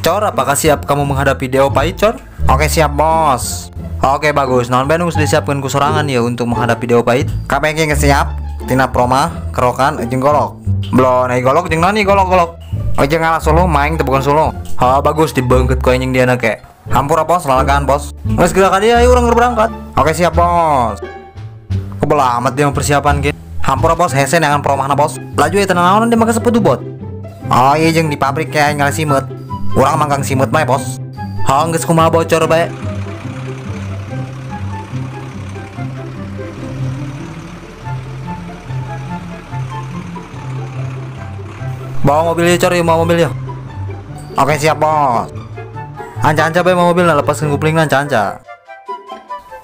Cor, apakah siap kamu menghadapi Deo Pahit, Cor? Oke, siap, Bos. Oke, bagus. Naon bae nu geus disiapkeun ku sorangan ya untuk menghadapi Deo Pahit? Kabeh ge geus siap. Tina promah, kerokan, jeung golok. Belon, ai golok jeung naon ieu golok-golok? Oh, jeung ngalah suluh, maing teu boga suluh. Ha, bagus dibeungkeut ku anjing dia na ke. Hampura, Bos, lalagaan, Bos. Geus geura ka dieu, ayo urang berangkat. Oke, siap, Bos. Kebel amat dia persiapan ge. Hampura, Bos, hese neangan promahna, Bos. Laju ya tenang naon dia make sepatu bot. Oh, iya jeung di pabrik kayak ngalah simeut. Urang manggang simeut mah, Bos. Ha, geus kumaha bocor bae. Bawa mobilnya, Cor, ya, bawa mobilnya. Oke, siap, Bos. Anca-anca bae bawa mobilna, lepaskeun kuplingna anca-anca.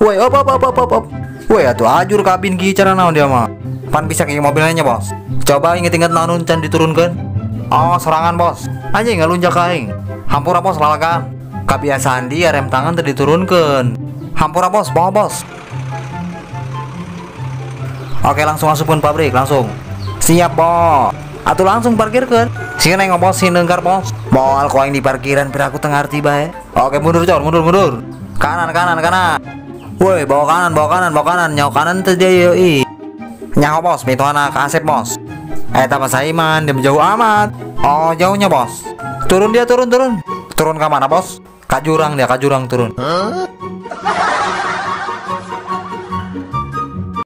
Woi, op op op op op, op. Woi, atuh ajur kabin kieu cara naon dia mah. Pan bisa ke mobilnya, Bos. Coba inget-inget naon can diturunkeun. Oh, serangan, Bos. Anjing ngalunjak ka aing. Hampura, Bos, lalagaan. Kebiasaan dia rem tangan teu diturunkeun. Hampura, Bos, bawa, Bos. Oke, langsung asupkeun pabrik, langsung. Siap, Bos. Atuh langsung parkirkeun. Sieun aing ngobos sieun lengkar, Bos. Moal ku aing di parkiran piraku teu ngarti bae. Oke, mundur, Cor, mundur, mundur. Kanan, kanan, kanan. Woi, bawa kanan, bawa kanan, bawa kanan. Nyawa kanan teu dia ieu ih. Nyaho, Bos, mituhana ka Asep, Bos. Eta mah Saiman, dia jauh amat. Oh, jauhnya, Bos. Turun dia, turun, turun. Turun ke mana, Bos? Ka jurang dia, ka jurang turun. Huh?